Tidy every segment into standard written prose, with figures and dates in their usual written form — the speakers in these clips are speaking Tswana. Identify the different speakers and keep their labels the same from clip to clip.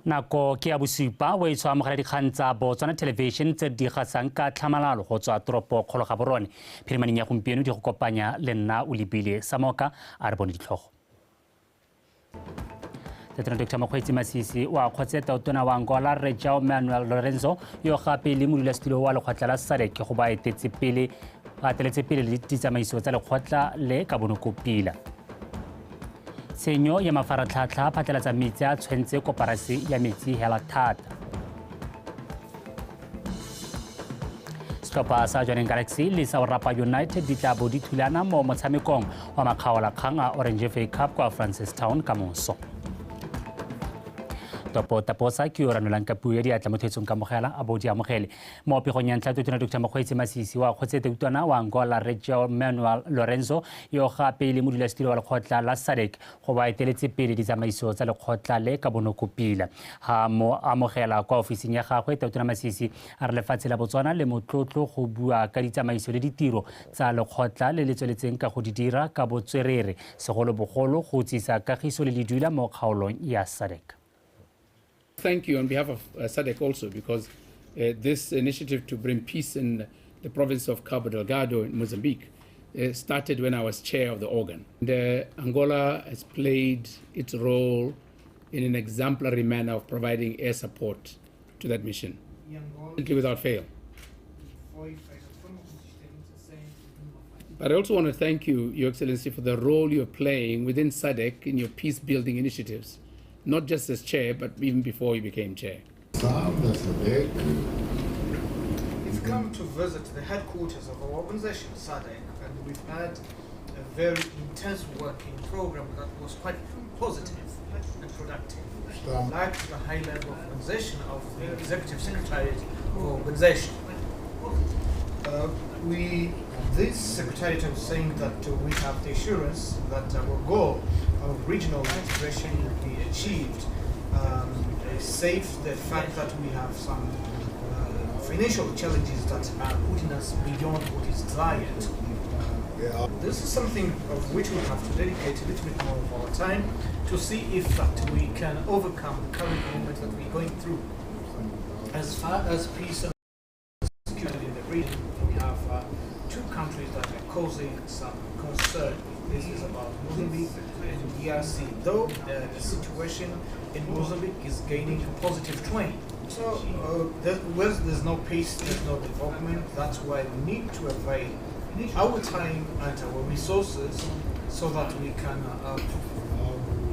Speaker 1: Nako ke ya bosupa o e tshwa amogela dikgang tsa Botswana Television tse di gasang ka tlhamalalo go tswa toropo kgolo Gaborone. Phirimaneng ya gompieno di go kopanya le nna o lebile Samoka a re bone ditlhogo. Tetona Dr. Mokgweetsi Masisi o akgotse tautona wa Angola Rre João Manuel Lorenzo yo gape le modulasetilo wa lekgotla la SADC go ba etetse pele ba ateletse pele le ditsamaiso tsa lekgotla le ka bonokopila. Tshenyo ya mafaratlhatlha phatlalatsa metsi a tshwentse koporase ya metsi hela thata. Setlhopha sa Jwaneng Galaxy le sa Orapa United di tla bo di thulana mo motshamekong wa makgaolakgang a Orange FA Cup kwa Francistown ka moso. Topo Taposa ke yo ranolang ka puo ya diatla mo thetsong kamogela a bo di amogele. Mo pegong ya ntlha tona Dr. Mokgweetsi Masisi wa kgotse tautona wa Angola Rre João Manuel Lorenzo yo gape le modulasetilo wa lekgotla la SADC go ba eteletse pele ditsamaiso tsa lekgotla le ka bonokopila. Ha mo amogela kwa ofising ya gagwe tautona Masisi a re lefatshe la Botswana le motlotlo go bua ka ditsamaiso le ditiro tsa lekgotla le le tsweletseng ka go di dira ka botswerere segolobogolo go tsisa kagiso le ledula mo kgaolong ya SADC.
Speaker 2: Thank you on behalf of SADC also, because this initiative to bring peace in the province of Cabo Delgado in Mozambique started when I was chair of the organ. And Angola has played its role in an exemplary manner of providing air support to that mission, without fail. But I also want to thank you, Your Excellency, for the role you're playing within SADC in your peace-building initiatives, not just as chair, but even before you became chair.
Speaker 3: He's come to visit the headquarters of our organization, SADC, and we've had a very intense working program that was quite positive and productive. Like the high level of organization of the Executive Secretariat of organization. This Secretariat is saying that we have the assurance that our goal of regional integration will be achieved, save the fact that we have some financial challenges that are putting us beyond what is desired. This is something of which we have to dedicate a little bit more of our time to see if that we can overcome the current moment that we're going through. As far as peace and security in the region, we have two countries that are causing some concern. This is about Mozambique and DRC, though the situation in Mozambique is gaining a positive trend. So there's no peace, there's no development. That's why we need to avail our time and our resources so that we can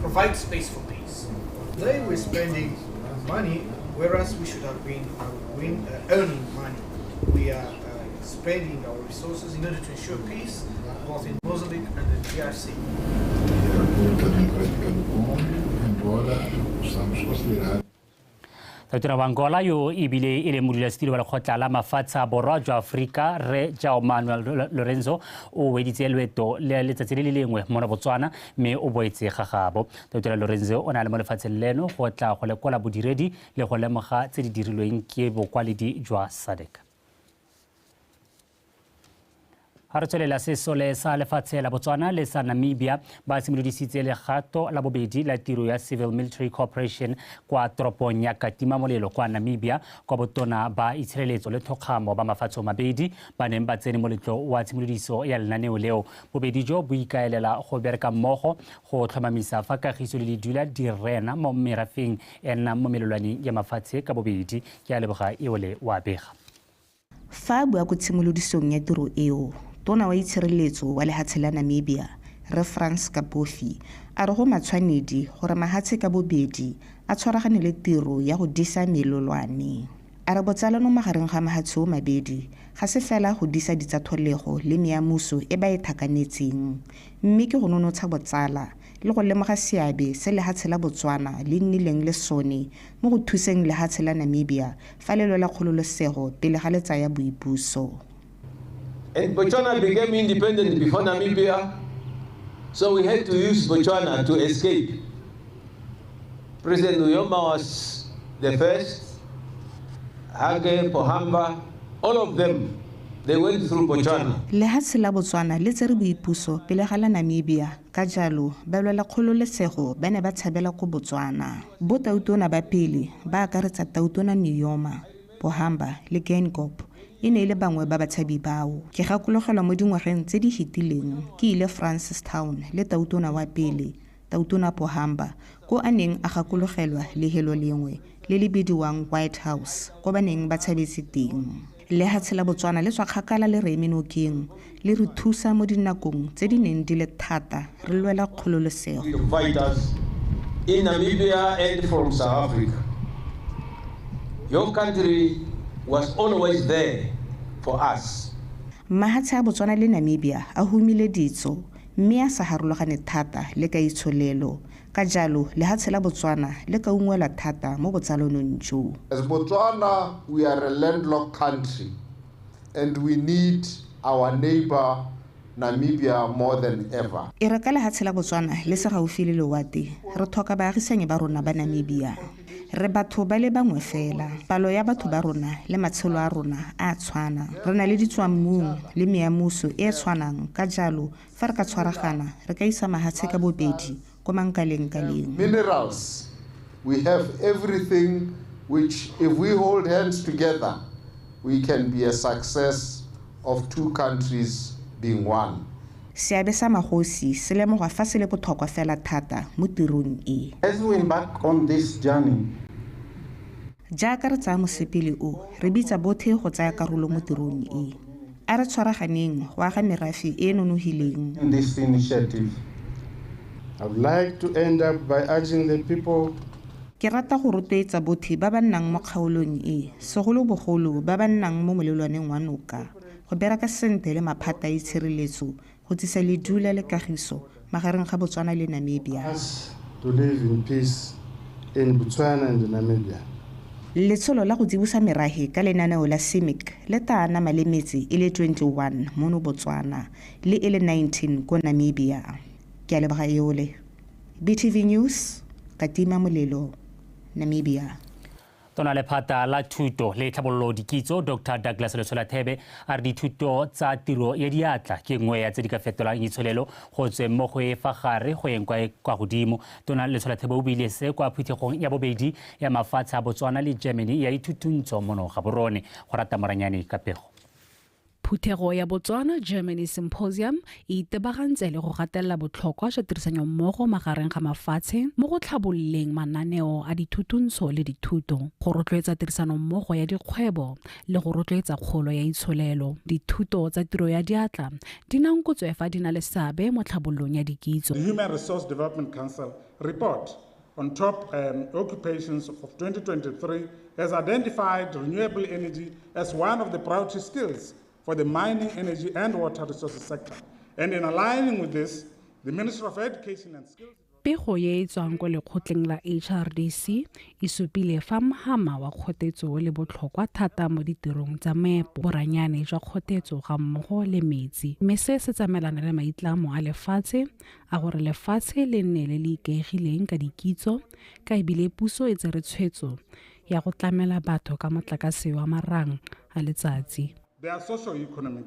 Speaker 3: provide space for peace. Today we're spending money, whereas we should have been earning money. We are spending our resources in order to ensure peace, both in Mozambique and the DRC.
Speaker 1: Tautona wa Angola yo ebile e le modulasetilo wa lekgotla la mafatshe a borwa jwa Aforika Rre João Manuel Lorenzo o weditse loeto le letsatsi le le lengwe mo Botswana mme o boetse ga gabo. Tautona Lorenzo o na le mo lefatsheng leno go tla go lekola bodiredi le go lemoga tse di dirilweng ke bokwaledi jwa SADC. Ha re tswelela sesole sa lefatshe la Botswana le sa Namibia ba simolodisitse legato la bobedi la tiro ya Civil Military Corporation kwa toropong ya Katima Molelo kwa Namibia kwa botona ba itshireletso le thokgamo ba mafatshe mabedi ba neng ba tsene moletlo wa tshimolodiso ya lenaneo leo. Bobedi jo bo ikaelela go bereka mmogo go tlhomamisa fa kagiso le ledula di rena mo merafeng e nnang mo melelwaneng ya mafatshe ka bobedi. Ke a leboga Eole wa bega.
Speaker 4: Fa bua ko tshimolodisong ya tiro eo, Tona wa itshireletso wa lehatshe la Namibia, Rre Frans Kapofi, a re go matshwanedi gore mahatshe ka bobedi a tshwaragane le tiro ya go disa melelwane. A re botsalano magareng ga mahatshe o mabedi ga se fela go disa ditsatlholego le meamuso e ba e thakanetseng, mme ke go nonotsha botsala le go lemoga seabe se lehatshe la Botswana le nnileng le sone mo go thuseng lehatshe la Namibia fa le lwela kgololosego pele ga le tsaya boipuso.
Speaker 5: And Botswana became independent before Namibia, so we had to use Botswana to escape. President Nujoma was the first, Hage, Pohamba, all of them. They went through Botswana.
Speaker 4: Lehatshe la Botswana le tsere boipuso pele ga la Namibia, ka jalo ba lwela kgololesego ba ne ba tshabela ko Botswana. Bo tautona ba pele ba akaretsa tautona Nujoma, Pohamba le Geingob e ne e le bangwe ba batshabi bao. Ke gakologelwa mo dingwageng tse di fetileng ke ile Francistown le tautona wa pele, tautona Pohamba, ko a neng a gakologelwa lehelo lengwe le le bidiwang White House ko ba neng ba tshabetse teng. Lehatshe la Botswana le tswa kgakala le re eme nokeng, le re thusa mo dinakong tse di neng di le thata re lwela kgololosego.
Speaker 5: Fighters in Namibia and from South Africa. Your country was always there for us.
Speaker 4: Mahatshe a Botswana le Namibia a humile ditso mme a sa harologane thata le ka itsholelo. Ka jalo lehatshe la Botswana le ka ungwelwa thata mo botsalonong jo.
Speaker 6: As Botswana, we are a landlocked country and we need our neighbor Namibia more than ever.
Speaker 4: E re ka lehatshe la Botswana le se gaufi le lewatle, re tlhoka baagisanyi ba rona ba Namibia. Re batho ba le bangwe fela, palo ya batho ba rona le matshelo a rona a tshwana. Re na le ditswammung le meamuso e e tshwanang, ka jalo fa re ka tshwaragana re ka isa mahatshe ka bobedi ko mankalengkaleng.
Speaker 6: Minerals, we have everything which if we hold hands together, we can be a success of two countries being one.
Speaker 4: Seabe sa magosi se lemogwa fa se le botlhokwa fela thata mo tirong e.
Speaker 7: As we embark on this journey,
Speaker 4: jaaka re tsaya mosepele o, re bitsa botlhe go tsaya karolo mo tirong e. A re tshwaraganeng go aga merafe e e nonofileng.
Speaker 7: In this initiative,
Speaker 8: I would like to end up by urging the people.
Speaker 4: Ke rata go rotloetsa botlhe ba ba nnang mo kgaolong e, segolobogolo ba ba nnang mo molelwaneng wa noka, go bereka sentle le maphata a itshireletso go tsisa ledula le kagiso magareng ga Botswana le Namibia.
Speaker 8: Us to live in peace in Botswana and Namibia.
Speaker 4: Letsholo la go tsibosa merahe ka lenaneo la CIMIC le tla anama le metse e le 21 mono Botswana le e le 19 ko Namibia. Ke a leboga eole. BTV News, Katima Molelo, Namibia.
Speaker 1: Tona lephata la thuto le tlhabololo dikitso Dr. Douglas Letsholathebe a re dithuto tsa tiro ya diatla ke nngwe ya tse di ka fetolang itsholelo go tsweng mo go e fa gare go yeng kwa godimo. Tona Letsholathebe o buile se kwa phuthegong ya bobedi ya mafatshe a Botswana le Germany ya ithutuntsho mono Gaborone. Go rata Moranyane ka pego.
Speaker 9: Phuthego ya Botswana Germany Symposium e itebagantse le go gatelela botlhokwa jwa tirisanommogo magareng ga mafatshe mo go tlhabololeng mananeo a dithutuntsho le dithuto, go rotloetsa tirisanommogo ya dikgwebo le go rotloetsa kgolo ya itsholelo. Dithuto tsa tiro ya diatla di nankotswe fa di na le seabe mo tlhabololong ya dikitso.
Speaker 8: The Human Resource Development Council report on top occupations of 2023 has identified renewable energy as one of the priority skills for the mining, energy and water resources sector. And in aligning with this, the Ministry of Education and Skills...
Speaker 9: Pego ye e tswang ko lekgotleng la HRDC e supile fa mohama wa kgotetso le botlhokwa thata mo ditirong tsa meepo, boranyane jwa kgotetso ga mmogo le metsi, mme se se tsamaelana le maitlamo a lefatshe a gore lefatshe le nne le le ikaegileng ka dikitso, ka ebile puso e tsere tshwetso ya go tlamela batho ka motlakase wa marang a letsatsi.
Speaker 8: Their socio-economic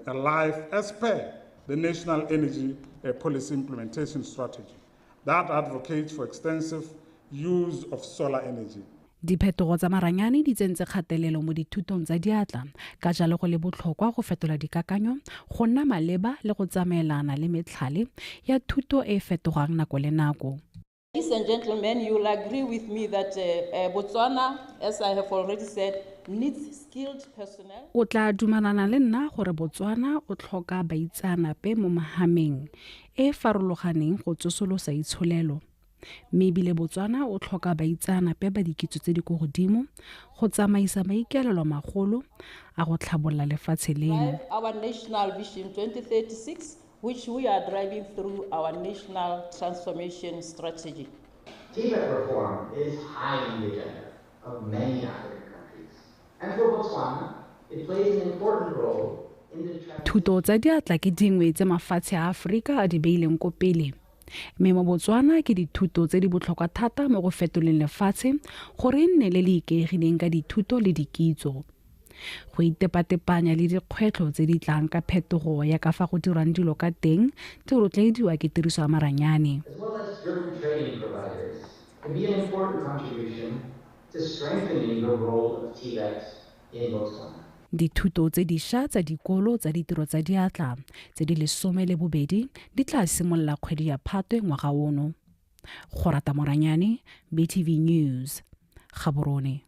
Speaker 8: life as per the National Energy Policy Implementation Strategy that advocates for extensive use of solar energy.
Speaker 9: Diphetogo tsa maranyane di tsentse kgatelelo mo dithutong tsa diatla, ka jalo go le botlhokwa go fetola dikakanyo go nna maleba le go tsamaelana le metlhale ya thuto e e fetogang nako le nako.
Speaker 10: Ladies and gentlemen, you will agree with me that Botswana, as I have already said, needs skilled personnel.
Speaker 9: O tla dumalana le nna gore Botswana o tlhoka baitseanape mo mahameng e farologaneng go tsosolosa itsholelo. Mme ebile Botswana o tlhoka baitseanape ba dikitso tse di ko godimo go tsamaisa maikaelelo magolo a go tlhabolola lefatshe leno.
Speaker 10: Our national vision 2036, which we are driving through our national transformation strategy.
Speaker 11: TVET reform is high on the agenda of many African countries. And for Botswana, it plays an important role in the
Speaker 9: Thuto tsa diatla ke dingwe tse mafatshe a Aforika a di beileng ko pele. Mme mo Botswana ke dithuto tse di botlhokwa thata mo go fetoleng lefatshe gore e nne le le ikaegileng ka dithuto le dikitso. Go itepatepanya le dikgwetlho tse di tlang ka phetogo ya ka fa go dirwang dilo ka teng di rotloediwa ke tiriso ya maranyane.
Speaker 11: As well as driven training providers can be an important contribution to strengthening the role of TVET in Botswana.
Speaker 9: Dithuto tse dišwa tsa dikolo tsa ditiro tsa diatla tse di 12 di tla simolola kgwedi ya Phatwe ngwaga ono. Go rata Moranyane, BTV News, Gaborone.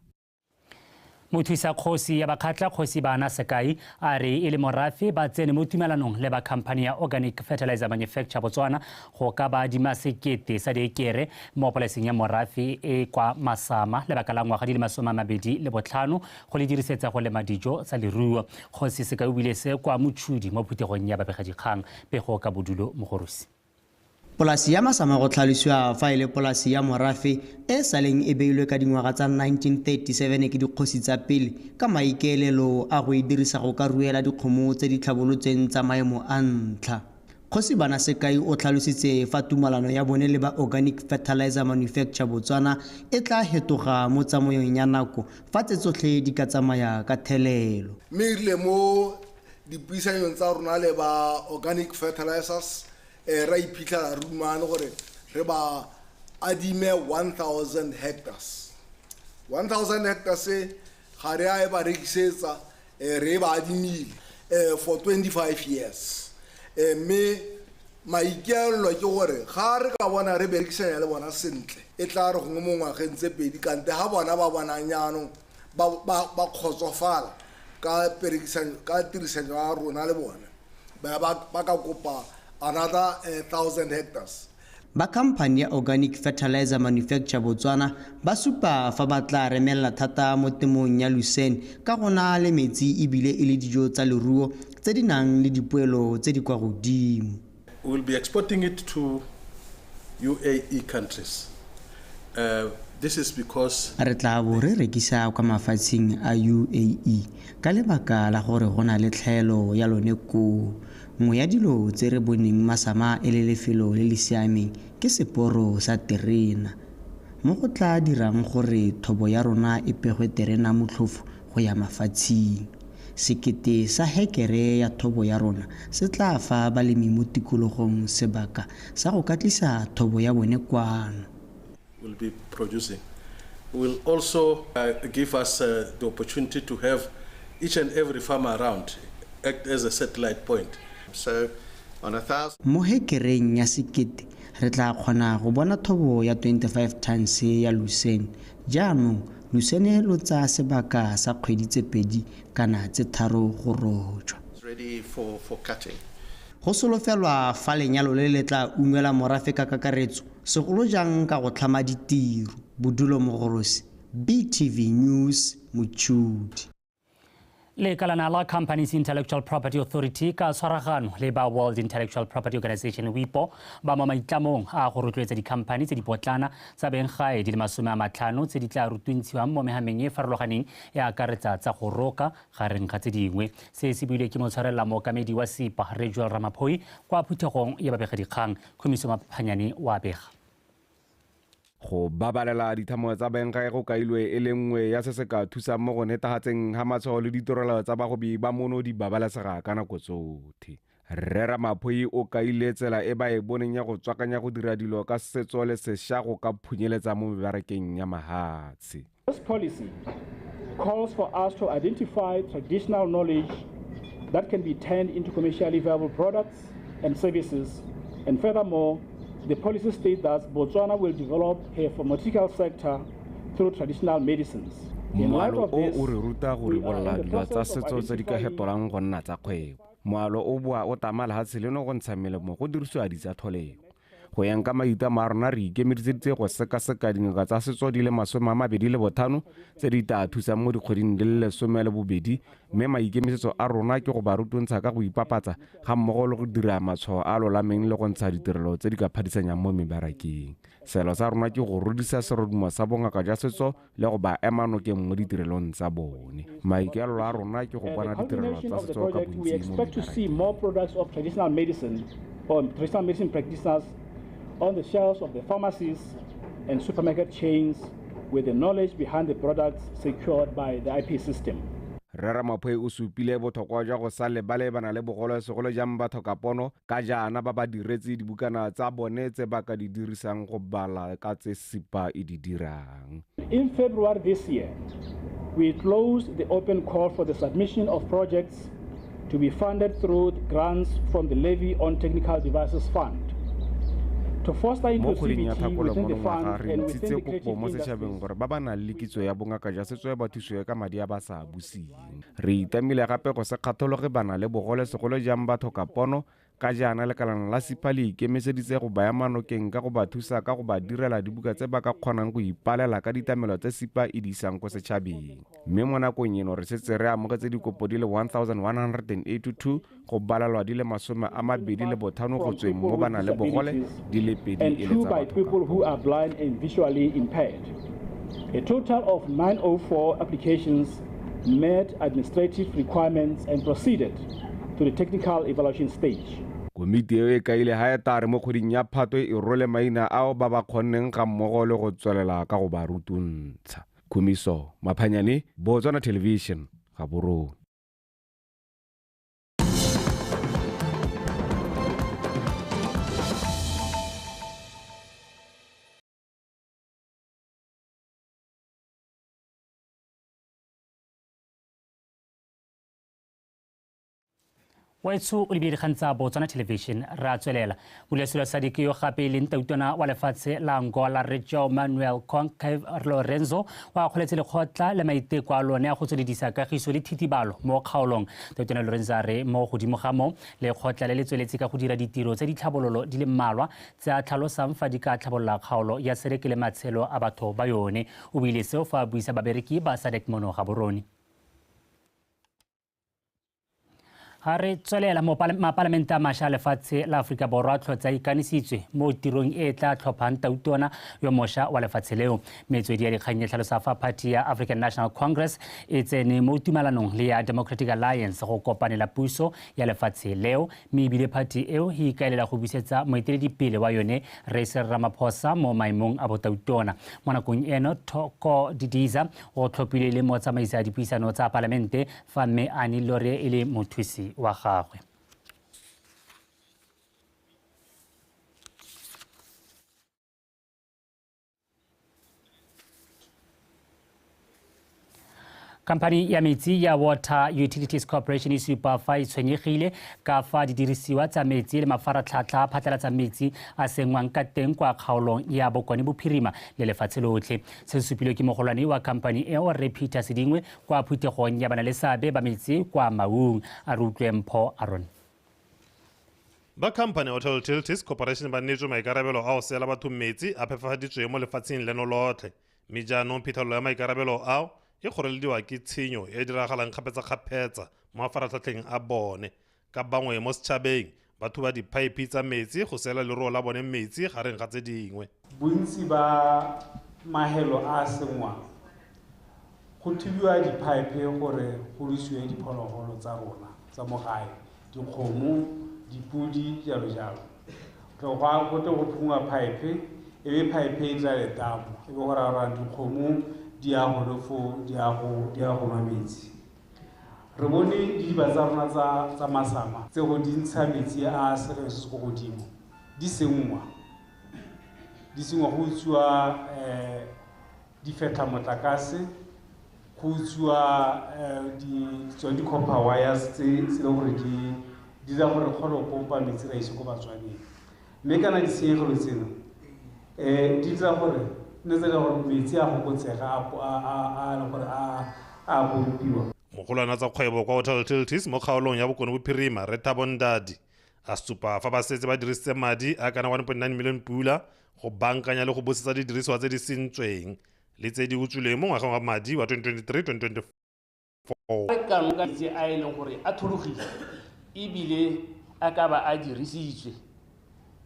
Speaker 1: Mothusa kgosi ya Bakgatla, Kgosi Bana Sekai, a re e le morafe ba tsene mo tumelanong le ba khamphani ya Organic Fertilizer Manufacture Botswana go ka ba adima 1000 sa diekere mo polaseng ya morafe e kwa Masama lebaka la ngwaga di le 25 go le dirisetsa go lema dijo tsa leruo. Kgosi Sekai o buile se kwa Mochudi mo phuthegong ya babegadikgang. Pego ka Bodulo Mogorosi.
Speaker 12: Polasi ya Masama go tlhalosiwa fa e le polasi ya morafe e saleng e beilwe ka dingwaga tsa 1937 ke dikgosi tsa pele ka maikaelelo a go e dirisa go ka ruela dikgomo tse di tlhabolotsweng tsa maemo a ntlha. Kgosi Bana Sekai o tlhalositse fa tumalano ya bone le ba Organic Fertilizer Manufacture Botswana e tla fetoga mo tsamaong ya nako fa tse tsotlhe di ka tsamaya ka thelelo.
Speaker 13: Mme erile mo dipuisanyong tsa rona le ba Organic Fertilizers ra iphitlhela re dumane gore re ba adime 1000 hectares. 1000 hectares ga re a e ba rekisetsa, re e ba adimile for 25 years. Mme maikaelelo ke gore ga re ka bona re berekisanya le bona sentle, e tla re gongwe mo ngwageng tse pedi kante ga bona ba bonang jaanong ba kgotsofala ka tirisanyo ya rona le bona, ba ka kopa another 1000 hectares.
Speaker 12: Ba khamphani ya Organic Fertilizer Manufacture Botswana ba supa fa ba tla remelela thata mo temong ya lucerne ka go na le metsi ebile e le dijo tsa leruo tse di nang le dipoelo tse di kwa godimo.
Speaker 14: We will be exporting it to UAE countries. This is because
Speaker 12: re tla bo re rekisa kwa mafatsheng a UAE ka lebaka la gore go na le tlhaelo ya lone koo. Nngwe ya dilo tse re boneng Masama e le lefelo le le siameng ke seporo sa terena, mo go tla dirang gore thobo ya rona e pegwe terena motlhofo go ya mafatsheng. 1000 sa hekere ya thobo ya rona se tla fa balemi mo tikologong sebaka sa go ka tlisa thobo ya bone kwano.
Speaker 14: Will be producing. Will also give us the opportunity to have each and every farmer around act as a satellite point.
Speaker 6: So on 1000
Speaker 12: mo hekereng ya 1000 re tla kgona go bona thobo ya 25 tons ya lucerne. Jaanong lucerne lo tsaya sebaka sa kgwedi tse 2 kana tse 3 go rojwa.
Speaker 6: Ready for cutting.
Speaker 12: Go solofelwa fa lenyalo le le tla ungwela morafe ka kakaretso, segolo jang ka go tlhama ditiro. Bodulo Mogorosi, BTV News, Mochudi.
Speaker 1: Lekalana la Companies Intellectual Property Authority ka tshwaragano le ba World Intellectual Property Organization WIPO ba mo maitlamong a go rotloetsa dikhamphani tse dipotlana tsa benggae di le 50 tse di tla rutuntshiwang mo mehameng e farologaneng e akaretsa tsa go roka gareng ga tse dingwe. Se se buile ke motshwarelela mookamedi wa SEPA Rejuel Ramaphoi kwa phuthegong ya babegadikgang. Khumiso Maphanyane wa bega.
Speaker 15: Go babalela dithamo tsa benggae go kailwe e le nngwe ya se se ka thusang mo go netefatseng ga matshwao le ditirelo tsa bagwebi ba mono di babalesega ka nako tsotlhe. Rre Ramaphoi o kaile tsela e ba e boneng ya go tswakanya go dira dilo ka setso le sešwa go ka phunyeletsa mo mebarakeng ya mahatshe.
Speaker 16: This policy calls for us to identify traditional knowledge that can be turned into commercially viable products and services, and furthermore, the policy states that Botswana will develop her pharmaceutical sector through traditional medicines.
Speaker 15: Moalo o o re ruta go ribolola dilo tsa setso tse di ka fetolang go nna tsa kgwebo. Moalo o boa o tama lehatshe leno go ntsha melemo go dirisiwa ditsa tlholego. Go yang ka maitlamo a rona re ikemiseditse go sekaseka dingaka tsa setso di le 25 tse di tla thusang mo dikgweding di le 12, mme maikemisetso a rona ke go ba rutuntsha ka go ipapatsa ga mmogo le go dira matshwao a lolameng le go ntsha ditirelo tse di ka phadisanyang mo mebarakeng. Selo sa rona ke go rodisa serodumo sa bongaka jwa setso le go ba ema nokeng mo ditirelong tsa bone. Maikaelelo a rona ke go bona ditirelo tsa setso ka bontsi mo
Speaker 16: mebarakeng. On the shelves of the pharmacies and supermarket chains with the knowledge behind the products secured by the IP system.
Speaker 15: Rre Ramaphoi o supile botlhokwa jwa go sa lebale ba na le bogole segolo jang bathokapono ka jaana ba ba diretse dibukana tsa bone tse ba ka di dirisang go bala ka tse SEPA e di dirang.
Speaker 16: In February this year, we closed the open call for the submission of projects to be funded through grants from the Levy on Technical Devices Fund. To foster
Speaker 15: Mo kgweding ya
Speaker 16: inclusivity
Speaker 15: Tlhakole
Speaker 16: within the
Speaker 15: monongwaga
Speaker 16: fund
Speaker 15: re
Speaker 16: and within
Speaker 15: ntshitse
Speaker 16: the
Speaker 15: kopo
Speaker 16: creative
Speaker 15: mo setšhabeng
Speaker 16: industries.
Speaker 15: gore ba ba nang le kitso ya bongaka jwa setso ba thusiwe ka madi a ba sa a buseng. Re itamile gape go se kgathologe ba na le bogole segolo jang bathokapono ka jaana lekalana la SEPA le ikemiseditse go baya manokeng ka go ba thusa ka go ba direla dibuka tse ba ka kgonang go ipalela ka ditlamelo tse SEPA e di isang ko setšhabeng. Mme mo nakong eno re setse re amogetse dikopo di le 1182 go balelwa di le 25 go
Speaker 16: from
Speaker 15: tsweng
Speaker 16: people
Speaker 15: mo ba
Speaker 16: with
Speaker 15: nang le bogole
Speaker 16: disabilities
Speaker 15: di le pedi
Speaker 16: and
Speaker 15: e le
Speaker 16: 2
Speaker 15: tsa
Speaker 16: by
Speaker 15: batho.
Speaker 16: people who are blind and visually impaired. A total of 904 applications met administrative requirements and proceeded to the technical evaluation stage.
Speaker 15: Komiti eo e kaile ha e tla re mo kgweding ya Phatwe e role maina ao ba ba kgonneng ga mmogo le go tswelela ka go ba rutuntsha. Khumiso Maphanyane, Botswana Television, Gaborone.
Speaker 1: Wetsho o lebile dikgang tsa Botswana Television re a tswelela. Modulasetilo SADC yo gape e leng tautona wa lefatshe la Angola Rre João Manuel Concave Lorenzo wa akgoletse lekgotla le maiteko a lone a go tsweledisa kagiso le thitibalo mo kgaolong. Tautona Lorenzo a re mo godimo ga moo lekgotla le le tsweletse ka go dira ditiro tse ditlhabololo di le mmalwa tse a tlhalosang fa di ka tlhabolola kgaolo ya SADC le matshelo a batho ba yone. O buile seo fa a buisa babereki ba SADC mono Gaborone. Ha re tswelela mapalamente a mašwa a lefatshe la Aforika Borwa a tlhotse a ikanisitswe mo tirong e tla tlhophang tautona yo mošwa wa lefatshe leo. Metswedi ya dikgang e tlhalosa fa party ya African National Congress e tsene mo tumalanong le ya Democratic Alliance go kopanela puso ya lefatshe leo, mme ebile party eo e ikaelela go busetsa moeteledipele wa yone Rre Cyril Ramaphosa mo maemong a botautona. Mo nakong eno Thoko Didiza o tlhophilwe le motsamaisi a dipuisano tsa palamente fa mme Annie Lore e le mothusi wa gagwe. Khamphani ya metsi ya Water Utilities Corporation e supa fa e tshwenyegile ka fa didirisiwa tsa metsi le mafaratlhatlha a phatlalatsa metsi a sengwang ka teng kwa kgaolong ya Bokone Bophirima le lefatshe lotlhe. Se se supilwe ke mogolwane wa khamphani eo Rre Peter Sedingwe kwa phuthegong ya banaleseabe ba metsi kwa Maung. A re utlwe Mpho Aron.
Speaker 17: Ba company Water Utilities Corporation ba neetswe maikarabelo a go seela batho metsi a phepafaditsweng mo lefatsheng leno lotlhe, mme jaanong phitlhelelo ya maikarabelo ao e kgorelediwa ke tshenyo e diragalang kgapetsa-kgapetsa mo mafaratlhatlheng a bone ka bangwe mo setšhabeng ba thuba diphaephe tsa metsi go seela leruo la bone metsi gareng ga tse dingwe.
Speaker 18: Bontsi ba mahelo a sengwang go thubiwa diphaephe gore go ruisiwe diphologolo tsa rona tsa mo gae, dikgomo, dipudi, jalo jalo. Go tle go phungwa phaephe, e be phaephe e tla letamo, e be go raya gore dikgomo di ya gone foo, di ya go nwa metsi. Re bone didiba tsa rona tsa masama tse go di ntsha metsi a selekanyo se se ko godimo, di senngwa. Di senngwa go utswiwa difetlha motlakase, go utswiwa tsone di-copper wires tse e leng gore di dira gore re kgone go pompa metsi ra ise ko Batswaneng. Mme kana ditshenyegelo tseno di dira gore nne tse gore metsi a fokotsega a le gore a pompiwa.
Speaker 17: Mogolwana tsa kgwebo kwa Water Utilities mo kgaolong ya Bokone Bophirima Rre Thabo Ndadi a supa fa ba setse ba dirisitse madi a kana 1.9 million pula go bankanya le go busetsa didirisiwa tse di sentsweng le tse di utswilweng mo ngwageng wa madi wa 2023-2024.
Speaker 19: Re ka nka metsi a e leng gore a thologile ebile a ka ba a dirisitswe,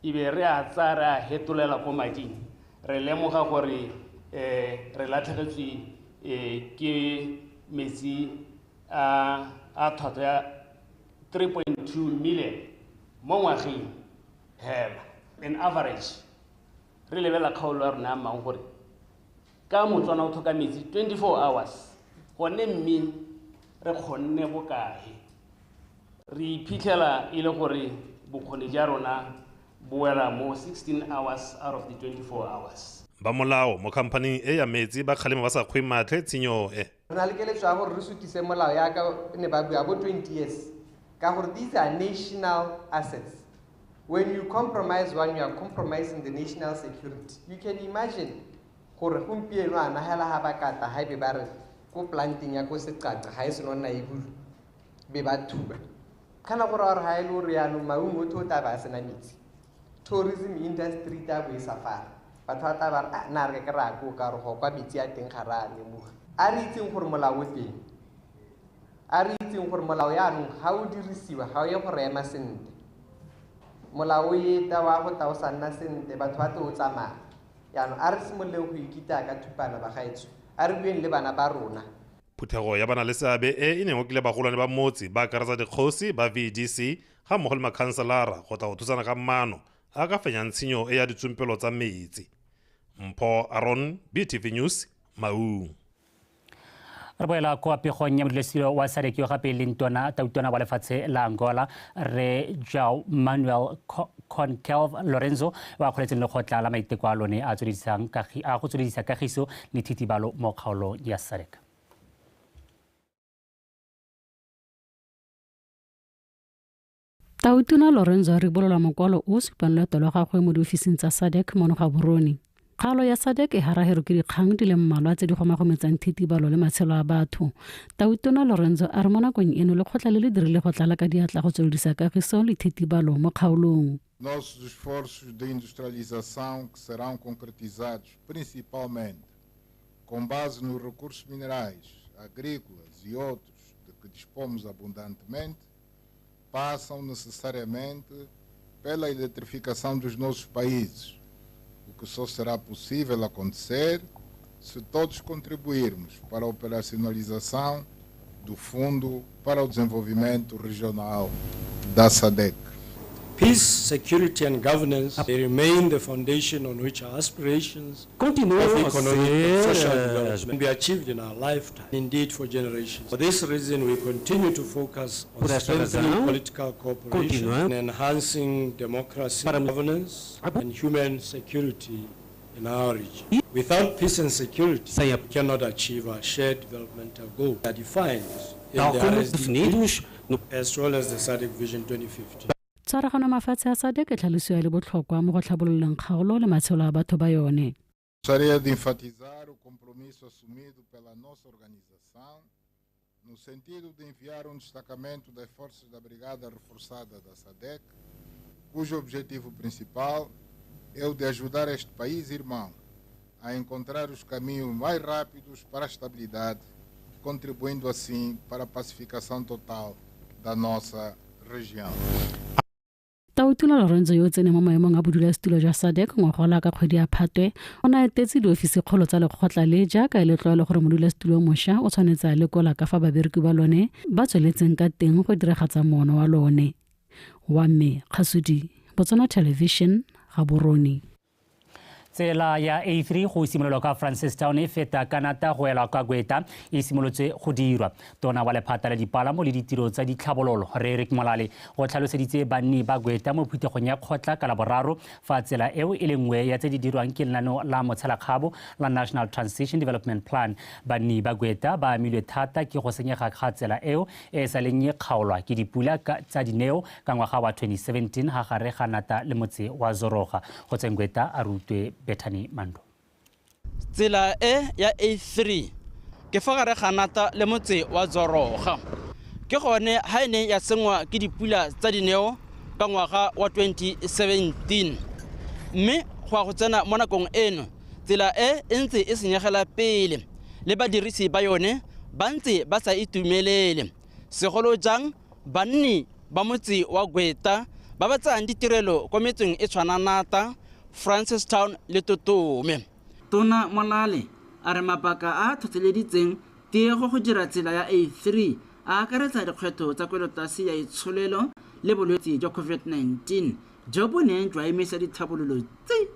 Speaker 19: ebe re a tsaya re a hetolela ko mading, re lemoga gore re latlhegetswe ke metsi a tlhwatlhwa ya 3.2 million mo ngwageng hela. In average re lebelela kgaolo ya rona ya Maung gore ka Motswana o tlhoka metsi 24 hours, gone mme re kgonne bokae. Re iphitlhela e le gore bokgoni ja rona bo wela mo 16 hours out of the 24 hours.
Speaker 17: Ba molao mo khamphaning e ya metsi ba kgalema ba sa kgwe matlhe tshenyo e.
Speaker 20: Re na le keletso ya gore re sutise molao yaka ne ba bua bo 20 years ka gore these are national assets. When you compromise one, you are compromising the national security. You can imagine gore gompieno ana hela ha ba kata ha be ba re ko planting ya ko Seqaqa ha e seno nna e bulu be ba thuba. Kana gore re ha e le hore yaanong maungo tho tla ba sena metsi. Tourism industry tla bo e safara. Batho ba tla ba re na re ke ra ko ka re go kwa metsi a teng ga ra lemoga. A re itseng gore molao o teng. A re itseng gore molao yaanong ga o dirisiwa ga o ye go re ema sentle. Molao e ta wa go tla o sa nna sentle batho ba tlo o tsamaya. Yaanong a re simololeng go ikita ka thupana bagaetsho. A re bueng le bana ba rona.
Speaker 17: Phuthego ya bana le seabe e e neng okile bagolwane ba motse ba akaretsa dikgosi ba VDC ga mmogo le makhanselara go tla go thusana ka maano a ka fenyang tshenyo e ya ditsompelo tsa metsi. Mpho Aron, BTV News, Maung.
Speaker 1: Re boela kwa pegong ya modulasetilo wa SADC yo gape e leng tautona wa lefatshe la Angola re João Manuel Concalve Lorenzo wa kgoletseng lekgotla la maiteko a lone a go tsweledisa kagiso le thitibalo mo kgaolong ya SADC.
Speaker 9: Tautona Lorenzo a ribolola mokwalo o supang loeto lwa gagwe mo diofising tsa SADC mono Gaborone. Kgaolo ya SADC e haraherwe ke dikgang di le mmalwa tse di gomagometsang thitibalo le matshelo a batho. Tautona Lorenzo a re mo nakong eno lekgotla le le dirile go tlala ka diatla go tsweledisa kagiso le thitibalo mo kgaolong.
Speaker 6: Nossos esforços de industrialização que serão concretizados principalmente com base nos recursos minerais, agrícolas e outros de que dispomos abundantemente, passam necessariamente pela eletrificação dos nossos países, o que só será possível acontecer se todos contribuirmos para a operacionalização do Fundo para o Desenvolvimento Regional da SADC.
Speaker 21: Peace, security and governance, they remain the foundation on which our aspirations of economic and social development can be achieved in our lifetime, indeed for generations. For this reason, we continue to focus on strengthening political cooperation and enhancing democracy, governance and human security in our region. Without peace and security, we cannot achieve our shared developmental goals that defined in the RSDP as well as the SADC Vision 2050.
Speaker 9: Tshwaragano mafatshe a SADC e tlhalosiwa le botlhokwa mo go tlhabololeng kgaolo le matshelo a batho ba yone.
Speaker 6: Gostaria de enfatizar o compromisso assumido pela nossa organização no sentido de enviar um destacamento das forças da Brigada Reforçada da SADC, cujo objetivo principal é o de ajudar este país irmão a encontrar os caminhos mais rápidos para a estabilidade, contribuindo assim para a pacificação total da nossa região.
Speaker 9: Tautona Lorenzo yo o tseneng mo maemong a bodulasetilo jwa SADC ngwagola ka kgwedi ya Phatwe o ne a etetse diofisikgolo tsa lekgotla le jaaka e le tlwaelo gore modulasetilo mošwa o tshwanetse a lekola ka fa babereki ba lone ba tsweletseng ka teng go diragatsa moono wa lone. Wa mme Kgasudi, Botswana Television, Gaborone.
Speaker 1: Tsela ya A3 go simololwa ka Francistown e feta Kanata go ela kwa Gweta e simolotse go dirwa. Tona wa lephata la dipalamo le ditiro tsa ditlhabololo re Eric Molale go tlhaloseditse banni ba Gweta mo phuthegong ya kgotla ka Laboraro fa tsela eo e le nngwe ya tse di dirwang ke lenaneo la motshelakgabo la National Transition Development Plan. Banni ba Gweta ba amilwe thata ke go senyega ga tsela eo e sa leng e kgaolwa ke dipula tsa dineo ka ngwaga wa 2017 ga gare ga Nata le motse wa Zoroga. Go tseng Gweta a rutwe Bethany Mando.
Speaker 22: Tsela e ya A3 ke fa gare ga Nata le motse wa Zoroga. Ke gone ha e ne ya sengwa ke dipula tsa dineo ka ngwaga wa 2017. Mme go a go tsena mo nakong eno tsela e e ntse e senyegela pele le badirisi ba yone ba ntse ba sa itumelele. Segolo jang banni ba motse wa Gweta ba ba tsayang ditirelo kwa metseng e tshwana Nata, Francistown le Totome. Tona Molale a re mabaka a tlhotlheleditseng tiego go dira tsela ya A3 a akaretsa dikgwetlho tsa kwelotlase ya itsholelo le bolwetse jwa COVID-19 jo bo neng jwa emisa ditlhabololo tse.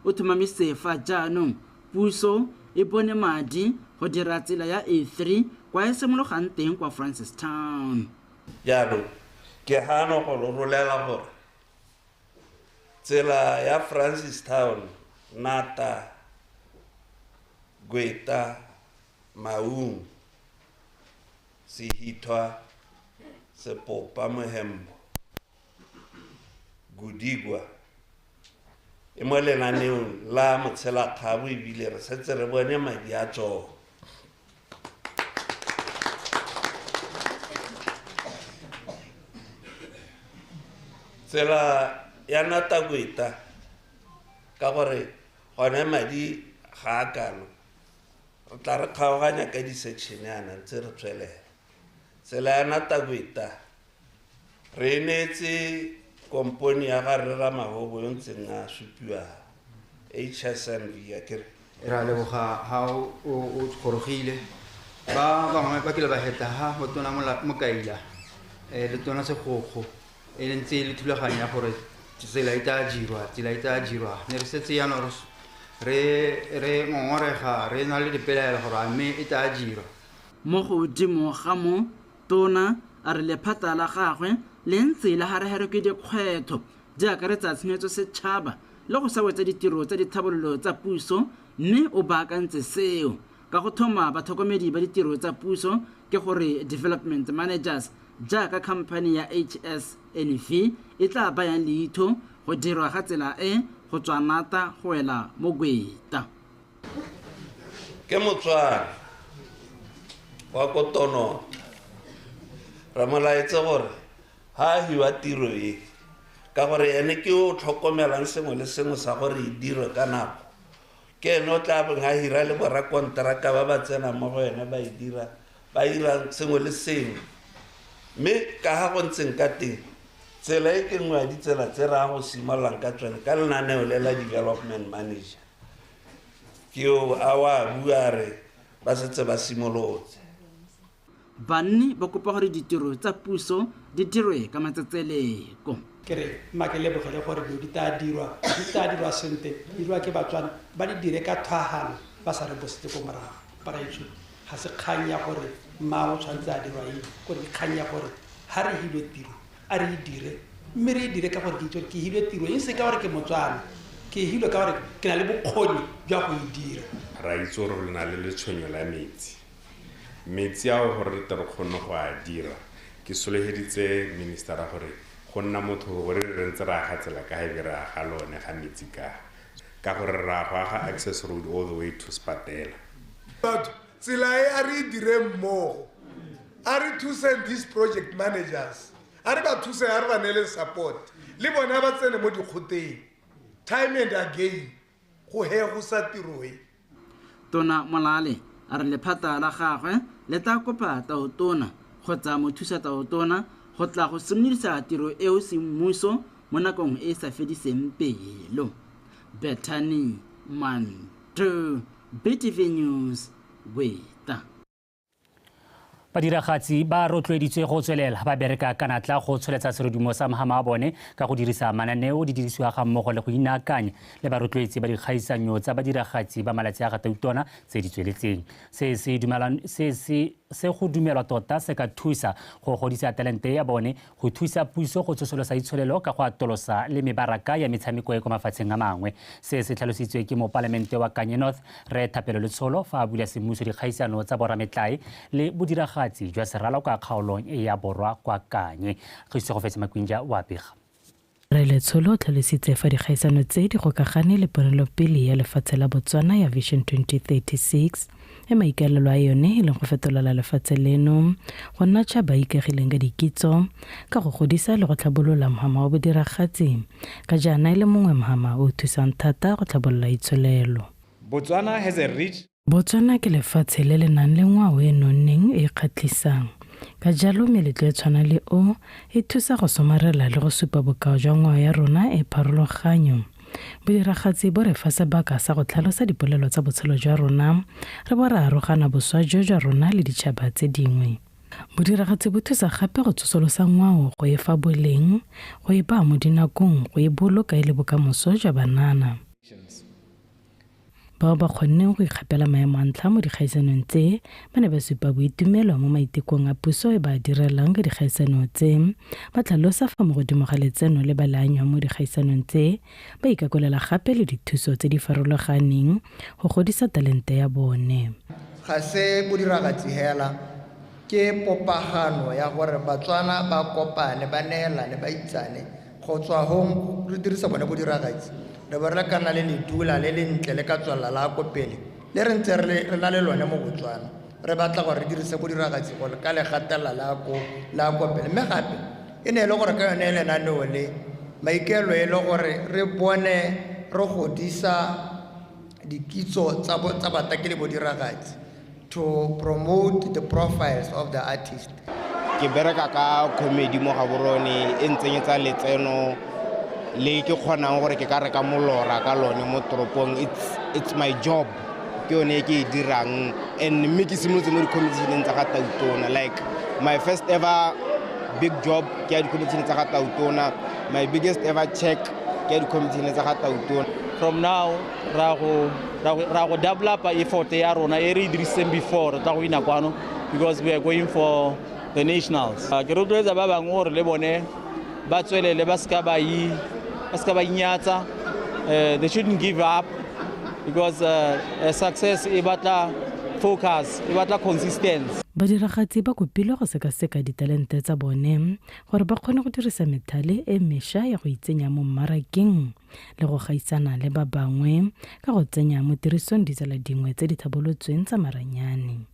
Speaker 22: O tlhomamisitse fa jaanong puso e bone madi go dira tsela ya A3 kwa e simologang teng kwa Francistown.
Speaker 2: Jaanong ke gano go lo rolela gore tsela ya Francistown, Nata, Gweta, Maung, Sehithwa, Sepopa, Mohembo, Gudigwa e mo lenaneong la motshelakgabo ebile re setse re bone madi a tsone. Tsela ya Nata-Gweta ka gore gone madi ga a kalo, re tla re kgaoganya ka di-section yana ntse re tswelela. Tsela ya Nata-Gweta re neetse kompone ya ga Rre Ramahobo yo ntseng a supiwa HSNV a kere.
Speaker 3: Re a leboga ha o gorogile. Ba bangwe ba kile ba heta ha go tona Mokaila, le tona Segokgo, e ntse e le thulaganyo ya gore tsela e tla dirwa, tsela e tla dirwa. Ne re setse jaanong re ngongorega, re na le dipelaelo gore a mme e tla dirwa.
Speaker 22: Mo godimo ga mo, tona a re lephata la gagwe le ntse le hareharwe ke dikgwetlho di akaretsa tshenyetso setšhaba le go sa wetsa ditiro tsa dithabololo tsa puso, mme o baakantse seo ka go thoma batlhokomedi ba ditiro tsa puso, ke gore development managers jaaka khamphane ya HSNV e tla bayang leitho go dirwa ga tsela e go tswa Nata go wela mo Gweta.
Speaker 2: Ke Motswana wa ko Tonota, re mo laetse gore ha a hiwa tiro e ka gore ene ke o tlhokomelang sengwe le sengwe sa gore e dirwe ka nako, ke ene o tla beng a hira le borakonteraka ba ba tsenang mo go ene ba e dira, ba dira sengwe le sengwe. Mme ka ga go ntseng ka teng, tsela e ke nngwe ya ditsela tse re ya go simololang ka tsone ka lenaneo le la development manager, ke yo a wa bua re ba setse ba simolotse.
Speaker 22: Banni ba kopa gore ditiro tsa puso di dirwe ka matsetseleko.
Speaker 23: Ke re mma ke lebogele gore dilo di tla dirwa, di tla dirwa sentle, di dirwa ke Batswana, ba di dire ka tlhwaafalo, ba sa re bosetse ko morago. Baraetsho, ga se kgang ya gore mma o tshwanetse a dirwa eng, gore ke kgang ya gore ha re hilwe tiro, a re e dire, mme re e dire ka gore ke itse gore ke hilwe tiro, e se ka gore ke Motswana, ke hilwe ka gore ke na le bokgoni jwa go e dira.
Speaker 24: Ra itse gore re na le letshwenyo la metsi. Metsi ao gore re tle re kgone go a dira, ke solofeditse ministera gore go nna motho gore re ntse re aga tsela ka e be re aga lone ga metsi ka gore re a go aga access road all the way to Spatela.
Speaker 25: Batho, tsela e a re e dire mmogo, a re thuseng these project managers, a re ba thuseng, a re ba neele support, le bona ba tsene mo dikgoteng time and again go he go sa tiro e.
Speaker 22: Tona Molale a re lephata la gagwe le tla kopa taotona kgotsa mothusa taotona go tla go simolodisa tiro eo semmuso mo nakong e e sa fediseng pelo. Bethany Manto, BTV News, Gweta.
Speaker 1: Badiragatsi ba rotloeditswe go tswelela ba bereka ka natla go tsholetsa serodumo sa mohama wa bone ka go dirisa mananeo di dirisiwa ga mmogo le go inaakanya le barotloetsi ba dikgaisanyo tsa badiragatsi ba malatsi a ga Tautona tse di tsweletseng. Se go dumelwa tota se ka thusa go godisa talente ya bone, go thusa puso go tsosolosa itsholelo ka go atolosa le mebaraka ya metshameko e kwa mafatsheng a mangwe. Se se tlhalositswe ke mopalamente wa Kanye North Rre Thapelo Letsholo fa a bula semmuso dikgaisano tsa borametlae le bodiragatsi jwa serala kwa kgaolong e ya Borwa kwa Kanye. Kgosegofetse Makwinja wa bega.
Speaker 26: Rre Letsholo o tlhalositse fa dikgaisano tse di gokagane le ponelopele ya lefatshe la Botswana ya Vision 2036 e maikaelelo a yone e leng go fetolela lefatshe leno go nna tšhaba e ikagileng ka dikitso ka go godisa le go tlhabolola mohama wa bodiragatsi ka jaana e le mongwe mohama o thusang thata go tlhabolola itsholelo.
Speaker 27: Botswana has a rich
Speaker 26: Botswana ke lefatshe le le nang le ngwao e nonneng e e kgatlhisang. Ka jalo meletlo e tshwana le o e thusa go somarela le go supa bokao jwa ngwao ya rona e pharologanyo. Bodiragatsi bo re fa sebaka sa go tlhalosa dipolelo tsa botshelo jwa rona, re bo re arogana boswa jo jwa rona le ditšhaba tse dingwe. Bodiragatsi bo thusa gape go tsosolosa ngwao, go e fa boleng, go e baya mo dinakong, go e boloka e le bokamoso jwa banana. Bao ba kgonneng go ikgapela maemo a ntlha mo dikgaisanong tse ba ne ba supa boitumelo mo maitekong a puso e ba direlang ka dikgaisano tse. Ba tlhalosa fa mo godimo ga letseno le ba le anywa mo dikgaisanong tse ba ikakolela gape le dithuso tse di farologaneng go godisa talente ya bone.
Speaker 4: Ga se bodiragatsi hela, ke popagano ya gore Batswana ba kopane, ba neelane, ba itsane. Go tswa hong re dirisa bone bodiragatsi, re bo re ka nna le ledula le lentle le ka tswelela la ko pele le re ntse re na le lone mo Botswana. Re batla gore re dirise bodiragatsi gore ka le gatelela la ko pele. Mme gape e ne e le gore ka yone lenaneo le maikaelelo e le gore re bone re godisa dikitso tsa bataki le bodiragatsi, to promote the profiles of the artist.
Speaker 5: Ke bereka ka comedy mo Gaborone e ntsenyetsa letseno le ke kgonang gore ke ka reka molora ka lone mo toropong. It's my job, ke yone e ke e dirang. And mme ke simolotse mo di-competitioneng tsa ga Tautona. Like my first ever big job ke ya di-competition tsa ga Tautona, my biggest ever check ke ya di-competition tsa ga Tautona.
Speaker 7: From now ra go developa effort ya rona e re e dirisitseng before re tla go ina kwano, because we are going for the nationals. Ke rotloetsa ba bangwe gore le bone ba tswelele, ba seka ba inyatsa. They shouldn't give up, because success e batla focus, e batla consistency.
Speaker 26: Badiragatsi ba kopilwe go sekaseka ditalente tsa bone gore ba kgone go dirisa methale e mešwa ya go itsenya mo mmarakeng le go gaisana le ba bangwe ka go tsenya mo tirisong ditsela dingwe tse di tlhabolotsweng tsa maranyane.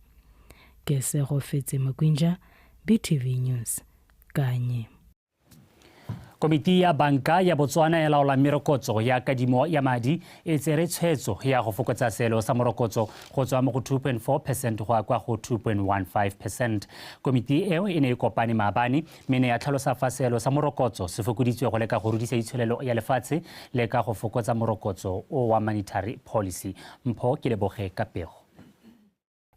Speaker 26: Ke Segofetse Makwinja, BTV News, Kanye.
Speaker 1: Komiti ya banka ya Botswana e laola merokotso ya kadimo ya madi e tsere tshwetso ya go fokotsa seelo sa morokotso go tswa mo go 2.4% go ya kwa go 2.15%. Komiti eo e ne e kopane maabane mme ne ya tlhalosa fa seelo sa morokotso se fokoditswe go leka go rudisa itsholelo ya lefatshe le ka go fokotsa morokotso o wa monetary policy. Mpho ke leboge ka pego.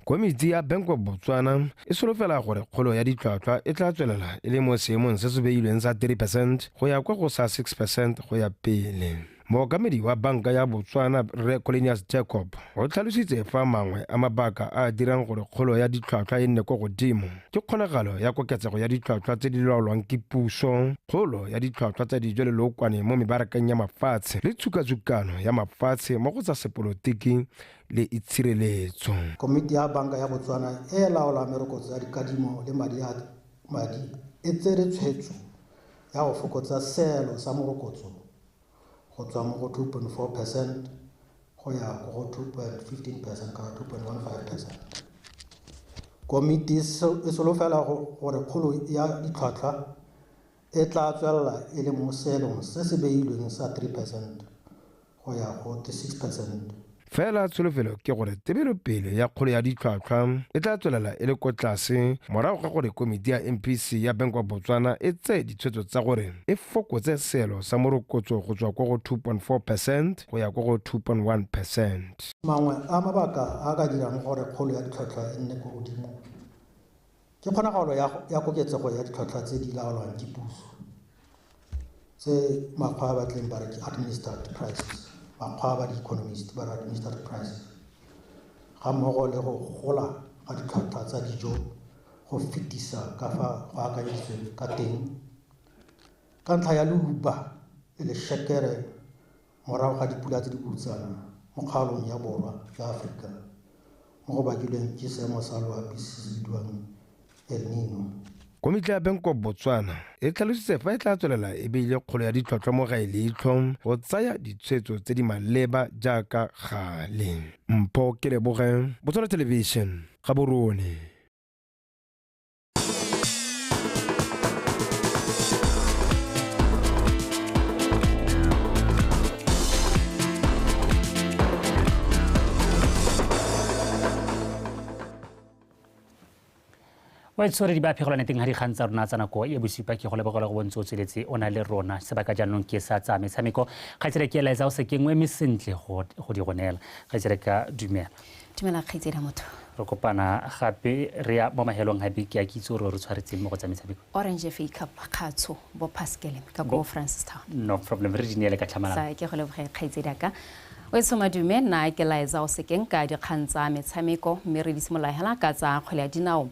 Speaker 8: Komiti ya Bank of Botswana e solofela gore kgolo ya ditlhwatlhwa e tla tswelela e le mo seemong se se beilweng sa 3% go ya kwa go sa 6% go ya pele. Mookamedi wa banka ya Botswana Rre Cornelius Jacob o tlhalositse fa mangwe a mabaka a a dirang gore kgolo ya ditlhwatlhwa e nne kwa godimo ke kgonagalo ya koketsego ya ditlhwatlhwa tse di laolwang ke puso, kgolo ya ditlhwatlhwa tsa dijo le lookwane mo mebarakeng ya mafatshe le tshukatsukano ya mafatshe mo go tsa sepolotiki le itshireletso.
Speaker 10: Komiti ya banka ya Botswana e laola merokotso ya dikadimo le madi e tsere tshwetso ya go fokotsa seelo sa morokotso go tswa mo go 2.4% go ya go 2.15% kana 2.15%. Komiti e solofela gore kgolo ya ditlhwatlhwa e tla tswelela e le mo seelong se se beilweng sa 3% go ya go 6%.
Speaker 8: Fela tsholofelo ke gore tebelopele ya kgolo ya ditlhwatlhwa e tla tswelela e le ko tlase morago ga gore komiti ya MPC ya Bank of Botswana e tseye ditshwetso tsa gore e fokotse seelo sa morokotso go tswa kwa go 2.4% go ya kwa go 2.1%.
Speaker 10: Mangwe a mabaka a ka dirang gore kgolo ya ditlhwatlhwa e nne ko godimo ke kgonagalo ya koketsego ya ditlhwatlhwa tse di laolwang ke puso, tse makgwa a batleng ba re ke administered prices, makgwa ba di-economist ba re administered prices, ga mmogo le go gola ga ditlhwatlhwa tsa dijo go fetisa ka fa go akanyeditsweng ka teng ka ntlha ya leuba le lešekere morago ga dipula tse di butsana mo kgaolong ya borwa jwa Aforika mo go bakilweng ke seemo sa loapi se se bidiwang El Nino.
Speaker 8: Komiti ya Bank of Botswana e tlhalositse fa e tla tswelela e beile kgolo ya ditlhwatlhwa mo gae leitlho go tsaya ditshwetso tse di maleba jaaka gale. Mpho ke leboge, Botswana Television, Gaborone.
Speaker 1: Wa itshwere di ba phegelwane teng ga dikgang tsa rona tsa nako ya bosupa. Ke go lebogela go bontse o tsweletse o na le rona sebaka jaanong ke sa tsa metshameko. Kgaitsedi ke laetsa o se kengwe mme sentle go di go neela. Kgaitsedi ka dumela.
Speaker 11: Dumela kgaitsedi motho.
Speaker 1: Re kopana gape re ya mo mahelong gape ke a kitse gore re tshwaretseng mo go tsa metshameko.
Speaker 11: Orange FA Cup kgatsho bo Pascal ka go Francistown.
Speaker 1: No problem, re di neele ka tlhamalalo.
Speaker 11: Sa ke go leboge kgaitsedi ka. O tshomadume nna ke laetsa o sekeng ka dikgang tsa metshameko mme re di simolola hela ka tsa kgwele ya dinao.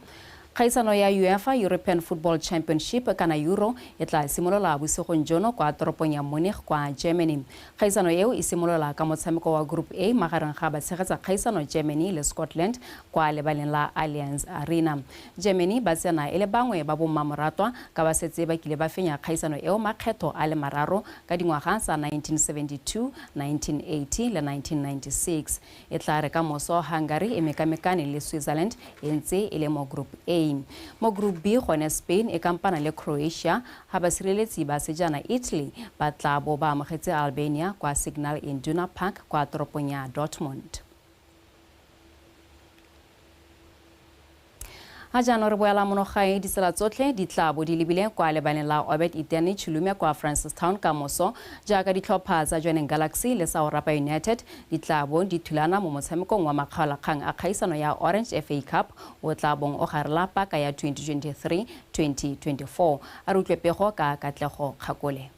Speaker 11: Kgaisano ya UEFA European Football Championship kana Euro e tla simolola bosigong jono kwa toropong ya Munich kwa Germany. Kgaisano eo e simolola ka motshameko wa Group A magareng ga batshegetsa kgaisano Germany le Scotland kwa lebaleng la Allianz Arena. Germany ba tsena e le bangwe ba bommamoratwa ka ba setse ba kile ba fenya kgaisano eo makgetho a le mararo ka dingwaga tsa 1972, 1980 le 1996. E tla re ka moso Hungary e mekamekane le Switzerland e ntse e le mo Group A. Mo Group B gone Spain e kampana le Croatia ha basireletsi ba sejana Italy ba tla bo ba amogetse Albania kwa Signal Iduna Park kwa toropong ya Dortmund. Ha jaanong re boela monogae ditsela tsotlhe di tla bo di lebile kwa lebaleng la Obed Itani Chilume kwa Francistown ka moso jaaka ditlhopha tsa Jwaneng Galaxy le sa Orapa United di tla bo di thulana mo motshamekong wa makgaolakgang a kgaisano ya Orange FA Cup o tla bong o garela paka ya 2023-2024. A re utlwe pego ka Katlego Kgakole.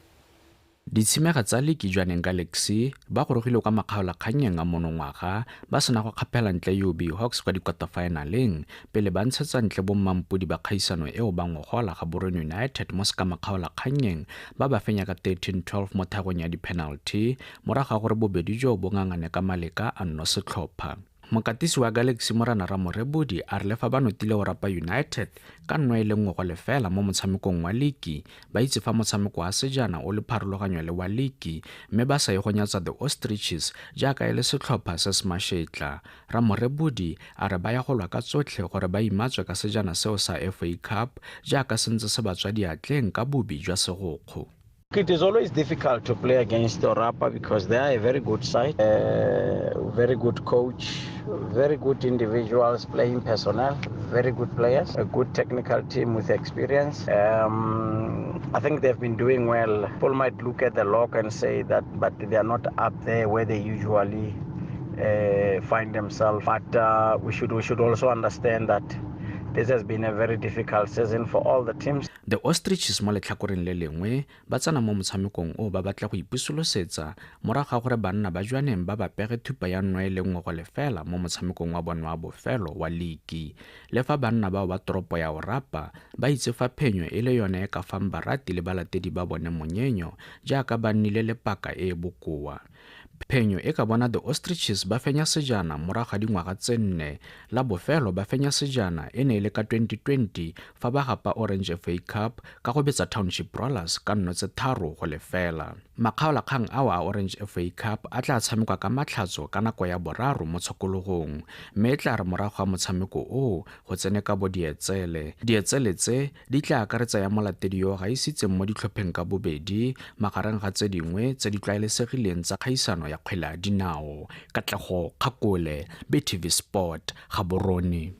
Speaker 12: Ditshimega tsa liki Jwaneng Galaxy ba gorogile kwa makgaolakgannyeng a monongwaga ba sena go kgaphela ntle UB Hawks kwa di-quarterfinaleng pele ba ntshetsa ntle bommampodi ba kgaisano eo ba ngogola Gaborone United mo sekamakgaolakgannyeng ba ba fenya ka 13-12 mo thagong ya di-penalty morago ga gore bobedi jo bo ngangane ka maleka a nno setlhopha. Mokatisi wa Galaxy Morana Ramorebodi a re le fa ba notile Orapa United ka 1-0 mo motshamekong wa liki ba itse fa motshameko wa sejana o le pharologanyo le wa liki mme ba sa ye go nyatsa the Ostriches jaaka e le setlhopha se se mašetla. Ramorebodi a re ba ya go lwa ka tsotlhe gore ba imatswe ka sejana seo sa FA Cup jaaka se ntse se ba tswa diatleng ka bobi jwa segokgo.
Speaker 13: It is always difficult to play against Orapa because they are a very good side, very good coach, very good individuals playing personnel, very good players, a good technical team with experience. I think they've been doing well. People might look at the log and say that, but they are not up there where they usually find themselves. But we should also understand that this has been a very difficult season for all the teams.
Speaker 12: The Ostriches mo letlhakoreng le lengwe ba tsena mo motshamekong o ba batla go ipusolosetsa morago ga gore banna ba Jwaneng ba ba pege thupa ya 1-0 mo motshamekong wa bone wa bofelo wa liki. Le fa banna bao ba toropo ya Orapa ba itse fa phenyo e le yone e ka fang barati le balatedi ba bone monyenyo jaaka ba nnile le paka e e bokoa. Phenyo e ka bona the Ostriches ba fenya sejana morago ga dingwaga tse 4. La bofelo ba fenya sejana e ne e le ka 2020 fa ba gapa Orange FA Cup ka go betsa Township Rollers ka 3-0. Makgaolakgang ao a Orange FA Cup a tla tshamekwa ka matlhatso ka nako ya 3 mo tshokologong mme e tla re morago ga motshameko oo go tsene ka bo dietsele. Dietsele tse di tla akaretsa ya molatedi yo gaisitseng mo ditlhopheng ka bobedi magareng ga tse dingwe tse di tlwaelesegileng tsa kgaisano ya kgwele ya dinao. Katlego Kgakole, BTV Sport, Gaborone.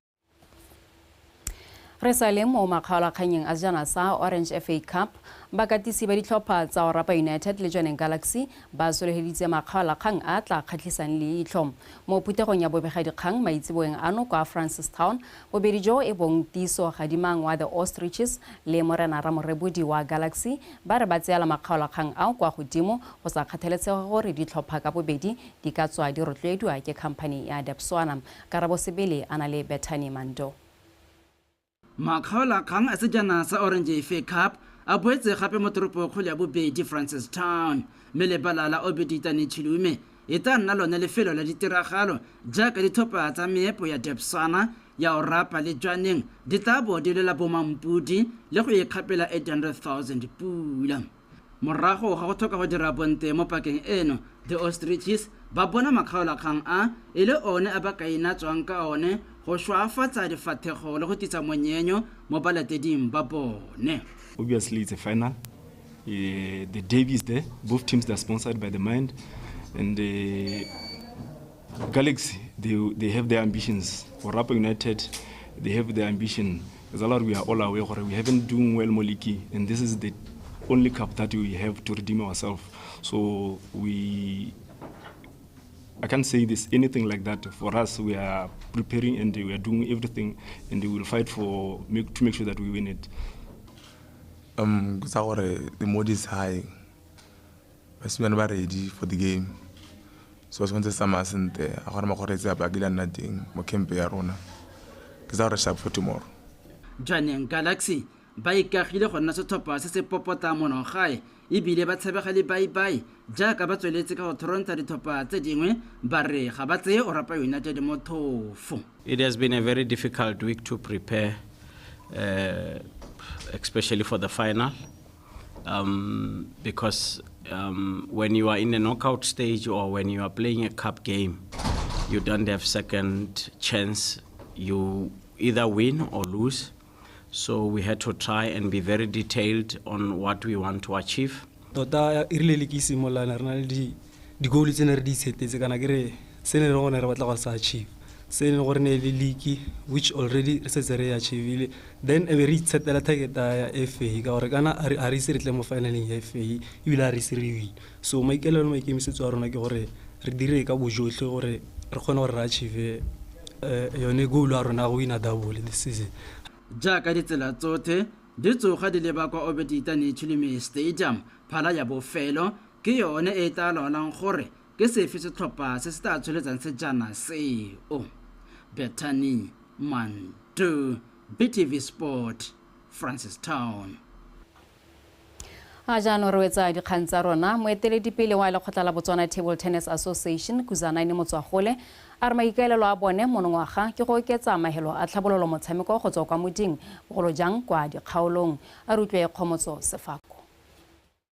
Speaker 11: Re sa le mo makgaolakgannyeng a sejana sa Orange FA Cup, bakatisi ba ditlhopha tsa Orapa United le Jwaneng Galaxy ba sologeditse makgaolakgang a tla kgatlhisang leitlho. Mo phuthegong ya bobegadikgang maitseboeng ano kwa Francistown, bobedi jo e bong Tiso Gadimang wa the Ostriches le Morena Ramorebodi wa Galaxy ba re ba tseela makgaolakgang ao kwa godimo go sa kgathaletsege gore ditlhopha ka bobedi di ka tswa di rotloediwa ke khamphani ya Debswana. Karabo Sebele a na le Bethany Mando.
Speaker 22: Makgaolakgang a sejana sa Orange FA Cup a boetse gape mo toropokgolo ya bobedi Francistown mme lebala la Obed Itani Chilume e tla nna lone lefelo la ditiragalo jaaka ditlhopha tsa meepo ya Debswana ya Orapa le Jwaneng di tla bo di lela bomampodi le go ikgapela 800,000 pula. Morago ga go tlhoka go dira bonte mo pakeng eno, the Ostriches ba bona makgaolakgang a e le one a ba ka inatswang ka one go šwafatsa difathego le go tisa monyenyo mo balateding ba bone.
Speaker 14: Obviously it's a final. The derby is there. Both teams are sponsored by the Mind, and the Galaxy, they have their ambitions. Orapa United, they have their ambition. As a lot we are all aware, we haven't done well Moliki, and this is the only cup that we have to redeem ourselves. So I can't say this anything like that. For us, we are preparing and we are doing everything, and we will fight to make sure that we win it.
Speaker 15: The mood is high. We are ready for the game. So se ntse tsamaya sentle, a gore makgoreetsi a kile a nna teng mo camp ya rona. Ke tsa gore sharp for tomorrow.
Speaker 22: Jwaneng Galaxy ba ikagile go nna setlhopha se se popota monogae ebile ba tshebega le baibai jaaka ba tsweletse ka go thorontsha ditlhopha tse dingwe, ba re ga ba tseye Orapa United mothofo.
Speaker 16: It has been a very difficult week to prepare, especially for the final, because when you are in the knockout stage or when you are playing a cup game, you don't have second chance. You either win or lose. So we had to try and be very detailed on what we want to achieve.
Speaker 17: Tota e rile le ke simolana re na le di-goal tse ne re di itshetetse, kana ke re se ne re gone re batla go se achieve, se e leng gore ne le league which already re setse re e achievile, then e be re itshetela target ya FA ka gore kana a re ise re tle mo finaleng ya FA ebile a re ise re win. So maikaelelo le maikemisetso a rona ke gore re dire ka bojotlhe gore re kgone gore re achieve yone goal ya rona go wina double this season.
Speaker 22: Jaaka ditsela tsotlhe di tsoga di leba kwa Obed Itane Chilime Stadium, phala ya bofelo ke yone e tla laolang gore ke sefe setlhopha se se tla tsholetsang sejana seo. Bethany Mandu, BTV Sport, Francistown.
Speaker 11: A jaanong re wetsa dikgang tsa rona. Moeteledipele wa lekgotla la Botswana Table Tennis Association, Kuzanaine Motswagole, a re maikaelelo a bone monongwaga ke go oketsa mahelo a tlhabololo motshameko go tswa kwa moding, bogolo jang kwa dikgaolong. A re utlwe Kgomotso Sefako.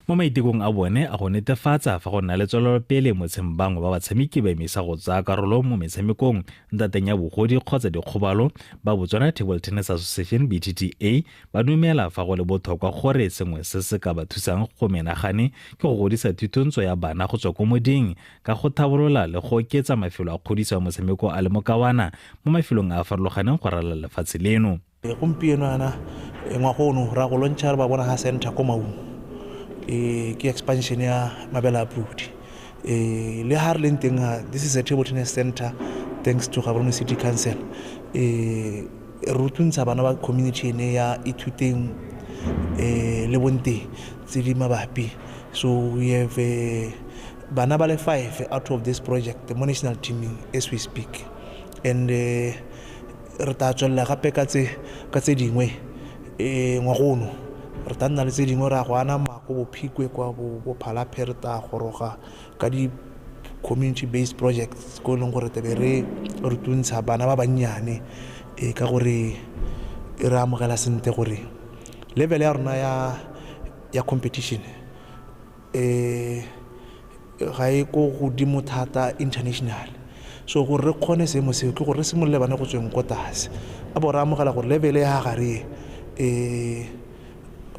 Speaker 18: Mo maitekong a bone a go netefatsa fa go nna le tswelelopele motsheng bangwe ba batshameki ba emisa go tsaya karolo mo metshamekong ntateng ya bogodi kgotsa dikgobalo, ba Botswana Table Tennis Association BTTA ba dumela fa go le botlhokwa gore sengwe se se ka ba thusang go menagane ke go godisa thutontso ya bana go tswa ko moding ka go thabolola le go oketsa mafelo a kgodiso ya motshameko a le mokawana mo mafelong a a farologaneng go ralala lefatshe leno.
Speaker 19: Gompieno yana ngwaga ono ra go launcha re ba bona ga center ko Maung, ke expansion ya mabele a pudi. Le ha re leng teng, this is a table tennis center thanks to Gaborone City Council. Re rutuntsha bana ba community ene ya ithuteng le bonteng tse di mabapi. So we have bana ba le 5 out of this project, the national team as we speak. And re tla tswelela gape ka tse dingwe ngwaga ono. Re tla nna le tse dingwe, ra go ana mako bophikwe kwa bo Phalaphe, re tla goroga ka di community based projects ko e leng gore tebe re rutuntsha bana ba bannyane, ka gore re amogela sentle gore level ya rona ya competition ga e ko godimo thata international. So gore re kgone seemo seo ke gore re simolole bana go tsweng ko tlase, a bo re amogela gore level ya gare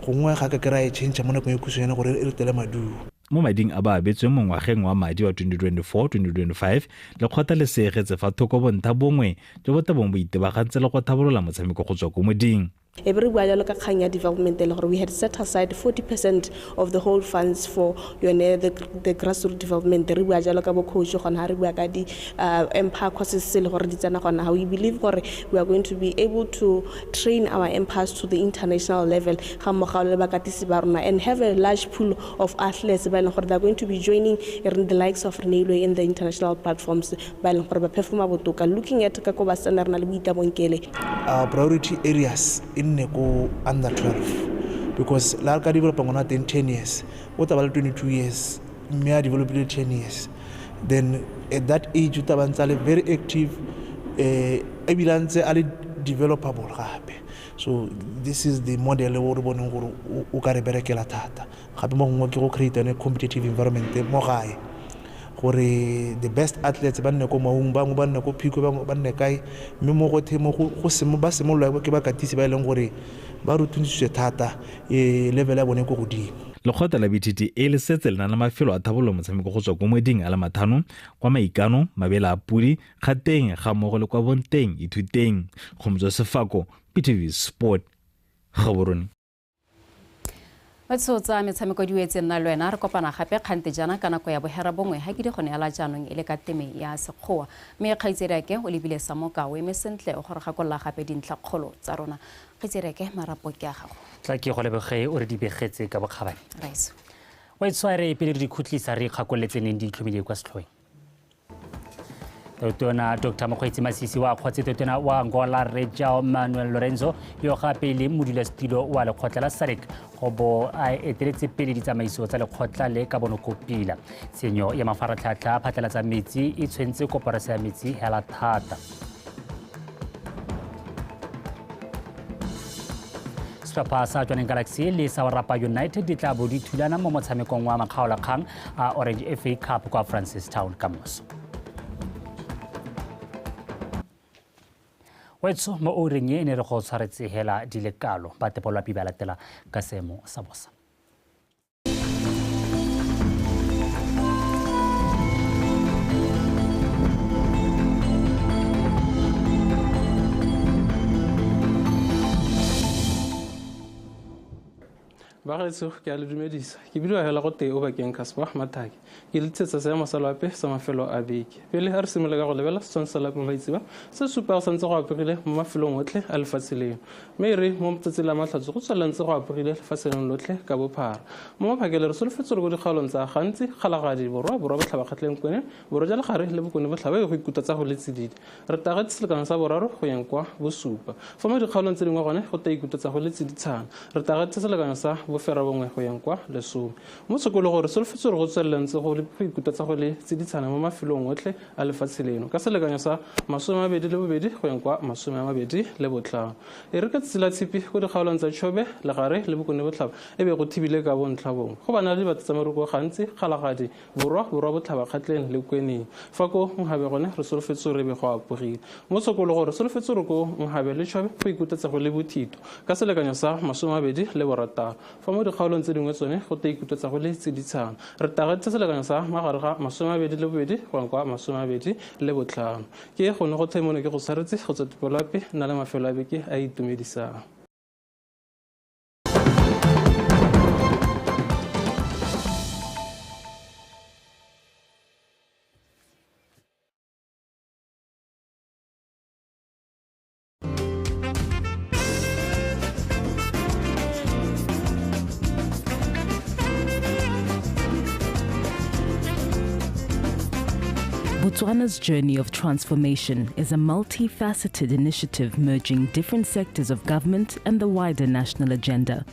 Speaker 19: gongwe ga ka kry-a e change mo nakong e khutshwanyane gore e re tele maduo.
Speaker 18: Mo mading a ba abetsweng mo ngwageng wa madi wa 2024-2025, lekgotla le seegetse fa thoko bontha bongwe jo bo tla bong bo itebagantse le go tlhabolola motshameko go tswa ko moding.
Speaker 20: E be re bua jalo ka kgang ya development e le gore we had set aside 40% of the whole funds for yone the grassroots development. Re bua jalo ka bo coach gona, ha re bua ka di empire courses se le gore di tsena gona. We believe gore we are going to be able to train our empires to the international level ga mmogo le bakatisi ba rona and have a large pool of athletes ba e leng gore they are going to be joining the likes of Reneilwe in the international platforms ba e leng gore ba performa botoka. Looking at ka ko ba tsena re na le boitabongkele.
Speaker 19: Our priority areas nne ko under 12, because la ka developa ngwana teng 10 years, o tla ba le 22 years, mme a developile 10 years, then at that age o tla ba ntse a le very active, ebile a ntse a le developable gape. So this is the model o re boneng gore o ka re berekela thata. Gape mo gongwe ke go create a competitive environment mo gae, gore the best athletes ba nne ko Maung, bangwe ba nne ko Phikwe, bangwe ba nne kae, mme mo gothe mo go ba simololwa ke bakatisi ba e leng gore ba rutuntshitswe thata, level ya bone ko godimo.
Speaker 18: Lekgotla la BTTA le setse le na le mafelo a tlhabololo motshameko go tswa ko moding a le mathano kwa Maikano, Mabele a Pudi, Kgateng ga mmogo le kwa Bonteng Ithuteng. Kgomotso Sefako, BTV Sport, Gaborone.
Speaker 11: Batho tsa metshameko di wetse nna le wena re kopana gape kgante jaana ka nako ya bohera bongwe ga ke di go neela jaanong e le ka teme ya sekgowa, mme kgaitsediake o lebile sa moka o eme sentle o gore gakolola gape dintlhakgolo tsa rona. Kgaitsediake marapo ke a gago.
Speaker 1: Tla ke go lebege o re di begetse ka bokgabane.
Speaker 11: Raiso.
Speaker 1: Wa itshware pele re di khutlisa re ikgakoletse neng di itlhomile kwa setlhoeng. Tautona Dr. Mokgweetsi Masisi wa akgotse tautona wa Angola Rre João Manuel Lorenzo yo gape e leng modulasetilo wa lekgotla la SADC go bo a eteletse pele ditsamaiso tsa lekgotla le ka bonokopila. Tshenyo ya mafaratlhatlha a phatlalatsa metsi e tshwentse koporase ya metsi hela thata. Setlhopha sa Jwaneng Galaxy le sa Orapa United di tla bo di thulana mo motshamekong wa makgaolakgang a Orange FA Cup kwa Francistown ka moso. Wetso mo oureng e ne re go tshwaretse hela di le kalo ba tepolwa piba latela ka seemo sa bosa.
Speaker 17: Bagaetsho ke a le dumedisa ke bidiwa hela go tee o bakeng Casper Mathake ke le tsetsa seemo sa loapi sa mafelo a beke pele a re simolola ka go lebela setshwantsho sa loapi mo maitseba se supa go santse go apegile mo mafelong otlhe a lefatshe leno mme e re mo tsatsing la matlhatso go tswelelantse go apegile lefatsheng lotlhe ka bophara mo maphakele re solofetse gore ko dikgaolong tsa gantsi Kgalagadi Borwa Borwa Botlhaba Kgatleng Kwene Borwa jwa Legare le Bokone Botlhaba e go ikuta tsa go le tsididi re tagetse selekano sa boraro go yeng kwa bosupa fa mo dikgaolong tse dingwe gone go ta ikuta tsa go le tsiditshana re tagetse selekano sa bofera bongwe go yang kwa lesome mo sekolo gore solofetse gore go tswelelantse go ikuta tsa go le tsiditshana mo mafelong otlhe a lefatshe leno ka selekanyo sa 22 go yang kwa 25 e re ka tsatsi la tshipi ko dikgaolong tsa Chobe Legare le Bokone Botlhaba e be go thibile ka bontlha bongwe go bana le dibata tsa meroko gantsi Kgalagadi Borwa Borwa Botlhaba Kgatleng le Kweneng fa ko Nhabe gone re solofetse gore e be go apogile mo sekolo gore solofetse gore ko Nhabe le Chobe go ikuta tsa go le bothito ka selekanyo sa 26 fa mo dikgaolong tse dingwe tsone go ta ikuta tsa go le tsiditshana re tagetse selekanyo sa magare ga 22 go ya kwa 25 ke gone go themono ke go tshwaretse go tswa Tepolape nna le mafelo a beke a itumedisang.
Speaker 26: Botswana's journey of transformation is a multifaceted initiative merging different sectors of government and the wider national agenda.